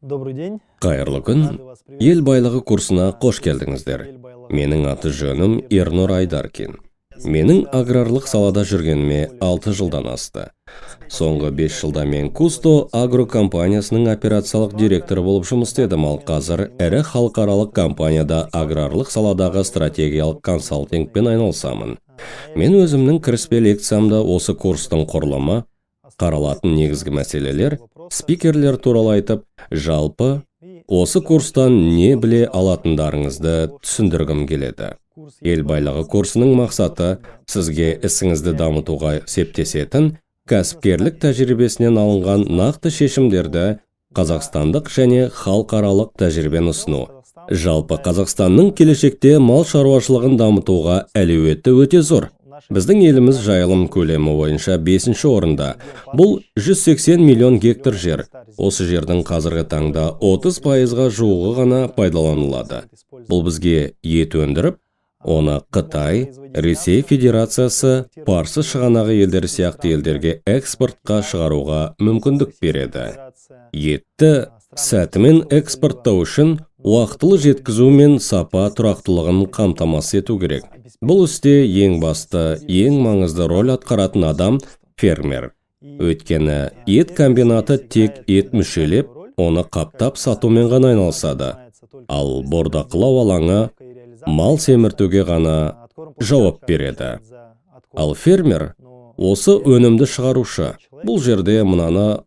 Добрый день. Қайырлы күн! «Ел байлығы» курсына қош келдіңіздер. Менің аты жөнім Ернұр Айдаркин. Менің аграрлық салада жүргеніме 6 жылдан асты. Соңғы 5 жылда мен Кусто Агро компаниясының операциялық директоры болып жұмыс істедім, ал қазір ірі халықаралық компанияда аграрлық саладағы стратегиялық консалтингпен айналысамын. Мен өзімнің кіріспе лекциямда осы курстың құрылымы, қаралатын негізгі мәселелер, спикерлер туралы айтып, жалпы осы курстан не біле алатындарыңызды түсіндіргім келеді. «Ел байлығы» курсының мақсаты – сізге ісіңізді дамытуға септесетін кәсіпкерлік тәжірибесінен алынған нақты шешімдерді, қазақстандық және халықаралық тәжірибені ұсыну. Жалпы, Қазақстанның келешекте мал шаруашылығын дамытуға әлеуеті өте зор. Біздің еліміз жайылым көлемі бойынша бесінші орында. Бұл 180 миллион гектар жер. Осы жердің қазіргі таңда 30%-ға жуығы ғана пайдаланылады. Бұл бізге ет өндіріп, оны Қытай, Ресей Федерациясы, Парсы шығанағы елдері сияқты елдерге экспортқа шығаруға мүмкіндік береді. Етті сәтімен экспорттау үшін уақытылы жеткізу мен сапа тұрақтылығын қамтамасыз ету керек. Бұл істе ең басты, ең маңызды роль атқаратын адам – фермер. Өйткені ет комбинаты тек ет мүшелеп, оны қаптап сатумен ғана айналысады. Ал бордақылау алаңы мал семіртуге ғана жауап береді. Ал фермер – осы өнімді шығарушы. Бұл жерде мынаны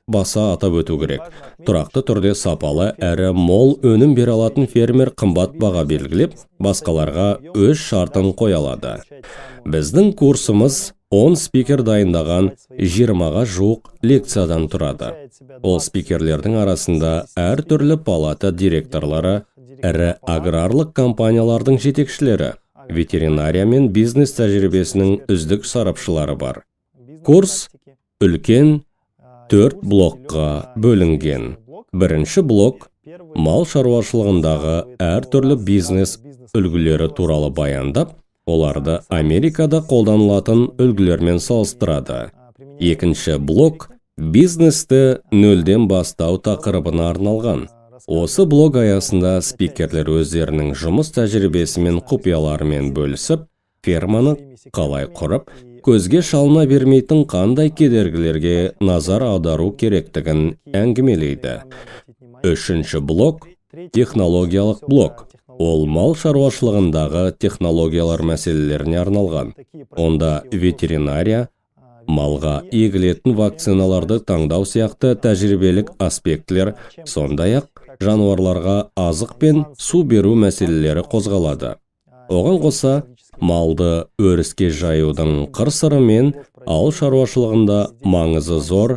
баса атап өту керек: тұрақты түрде сапалы әрі мол өнім бере алатын фермер қымбат баға белгілеп, басқаларға өз шартын қоя алады. Біздің курсымыз 10 спикер дайындаған 20-ға жуық лекциядан тұрады. Ол спикерлердің арасында әртүрлі палата директорлары, ірі аграрлық компаниялардың жетекшілері, ветеринария мен бизнес тәжірибесінің үздік сарапшылары бар. Курс үлкен төрт блокқа бөлінген. Бірінші блок мал шаруашылығындағы әртүрлі бизнес үлгілері туралы баяндап, оларды Америкада қолданылатын үлгілермен салыстырады. Екінші блок бизнесті нөлден бастау тақырыбына арналған. Осы блок аясында спикерлер өздерінің жұмыс тәжірибесі мен құпияларымен бөлісіп, ферманы қалай құрып, көзге шалына бермейтін қандай кедергілерге назар аудару керектігін әңгімелейді. Үшінші блок – технологиялық блок. Ол мал шаруашылығындағы технологиялар мәселелеріне арналған. Онда ветеринария, малға егілетін вакциналарды таңдау сияқты тәжірибелік аспектілер, сондай-ақ жануарларға азық пен су беру мәселелері қозғалады. Оған қоса, малды өріске жаюдың қыр-сыры мен ауыл шаруашылығында маңызы зор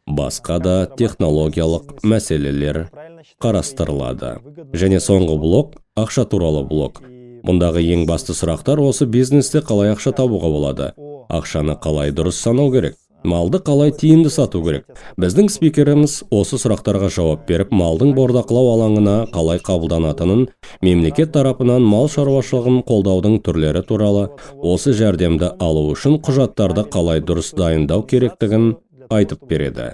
басқа да технологиялық мәселелер қарастырылады. Және соңғы блок – ақша туралы блок. Мұндағы ең басты сұрақтар: осы бизнесте қалай ақша табуға болады, ақшаны қалай дұрыс санау керек, малды қалай тиімді сату керек? Біздің спикеріміз осы сұрақтарға жауап беріп, малдың бордақылау алаңына қалай қабылданатынын, мемлекет тарапынан мал шаруашылығын қолдаудың түрлері туралы, осы жәрдемді алу үшін құжаттарды қалай дұрыс дайындау керектігін айтып береді.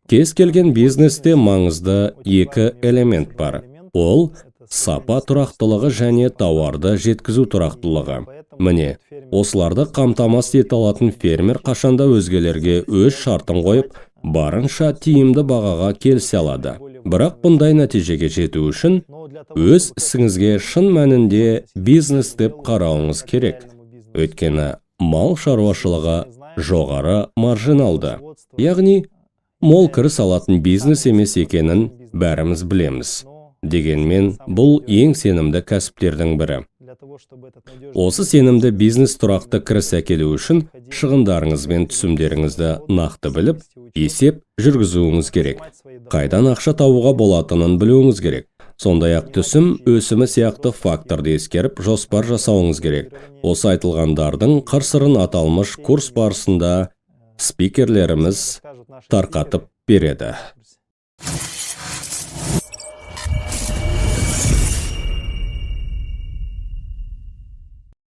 Кез келген бизнесте маңызды екі элемент бар. Ол – сапа тұрақтылығы және тауарды жеткізу тұрақтылығы. Міне, осыларды қамтамасыз ете алатын фермер қашанда өзгелерге өз шартын қойып, барынша тиімді бағаға келісе алады. Бірақ бұндай нәтижеге жету үшін өз ісіңізге шын мәнінде бизнес деп қарауыңыз керек. Өйткені мал шаруашылығы жоғары маржиналды, яғни мол кіріс алатын бизнес емес екенін бәріміз білеміз. Дегенмен бұл ең сенімді кәсіптердің бірі. Осы сенімді бизнес тұрақты кіріс әкелу үшін шығындарыңыз бен түсімдеріңізді нақты біліп, есеп жүргізуіңіз керек. Қайдан ақша табуға болатынын білуіңіз керек. Сондай ақ түсім өсімі сияқты факторды ескеріп, жоспар жасауыңыз керек. Осы айтылғандардың қыр сырын аталмыш курс барысында спикерлеріміз тарқатып береді.